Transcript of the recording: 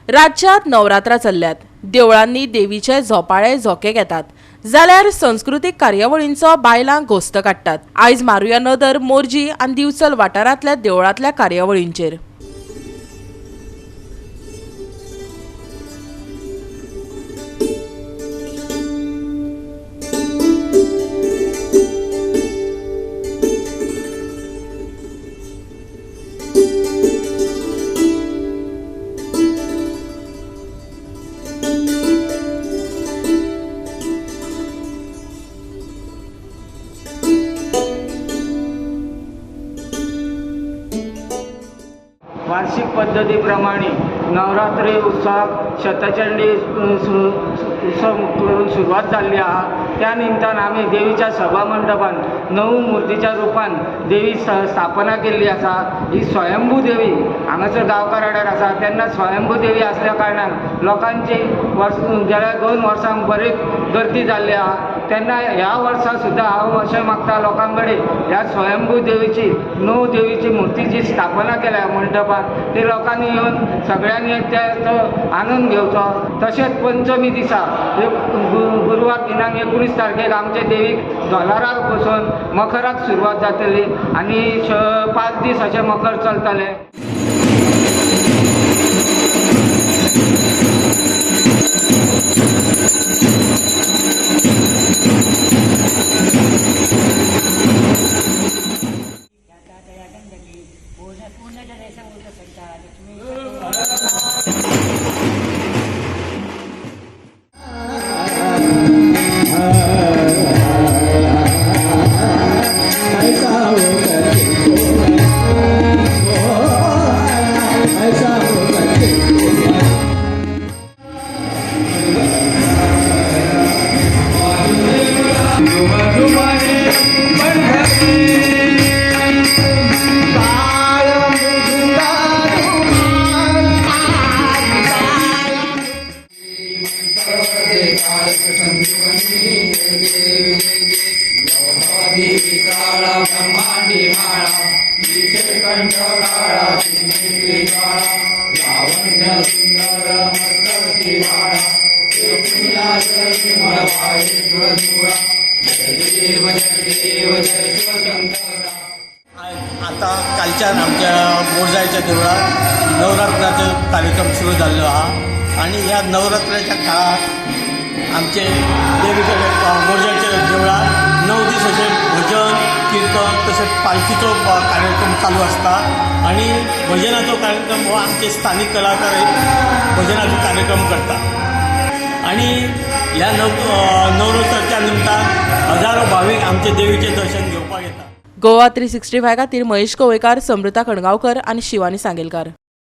राज्यांत नवरात्रां चल्ल्यात. देवळांनी देवीचे झोपाळे झोके घेतात जाल्यार संस्कृतीक कार्यावळींचो बायलां घोस्त काडटात. आयज मारुया नदर मोरजी आनी दिवचल वाठारांतल्या देवळांतल्या कार्यावळींचेर. वार्षिक पद्दतीप्रमाणे नवरात्री उत्सवाक शतचंडी उत्सव करून सुरवात जाल्ली आहा. त्या निमतान आमी देवीच्या सभा मंडपान नऊ मुर्तीच्या रुपान देवी स्थापना केल्ली आसा. ही स्वयंभू देवी हांगासर गांवकार आसा. तेन्ना स्वयंभू देवी आसल्या कारणान लोकांची वर्स गेल्या 2 वर्सांक बरीच गर्दी जाल्ली आहा. तेन्ना ह्या वर्सा सुद्दां हांव अशें मागता लोकां कडेन ह्या स्वयंभू देवीची 9 देवीची मुर्तीची स्थापना केल्या मंडपान ते लोकांनी येवन सगळ्यांनी तो आनंद घेवचो. तशेंच पंचमी दिसा गुरुवार दिनांक 19 तारखेक आमचे देवीक धोलाराक बसोवन मखराक सुरवात जातली आनी 5 दीस अशें मखर चलतलें. आता कालच्यान आमच्या मोरजायच्या देवळात नवरात्राचो कार्यक्रम सुरू जाल्लो आहा आनी ह्या नवरात्राच्या काळात आमचे देवी मोरजायच्या देवळात 9 दीस अशें भजन किर्तन तशेंच पालखीचो कार्यक्रम चालू आसता आनी भजनाचो कार्यक्रम हो आमचे स्थानीक कलाकार भजनाचो कार्यक्रम करता आनी ह्या नवरात्राच्या निमतान हजारो भावीक आमचे देवीचें दर्शन घेवपाक येता. गोवा 365 खातीर महेश कोवेकार, समृता खणगांवकर आनी शिवानी सांगेलकार.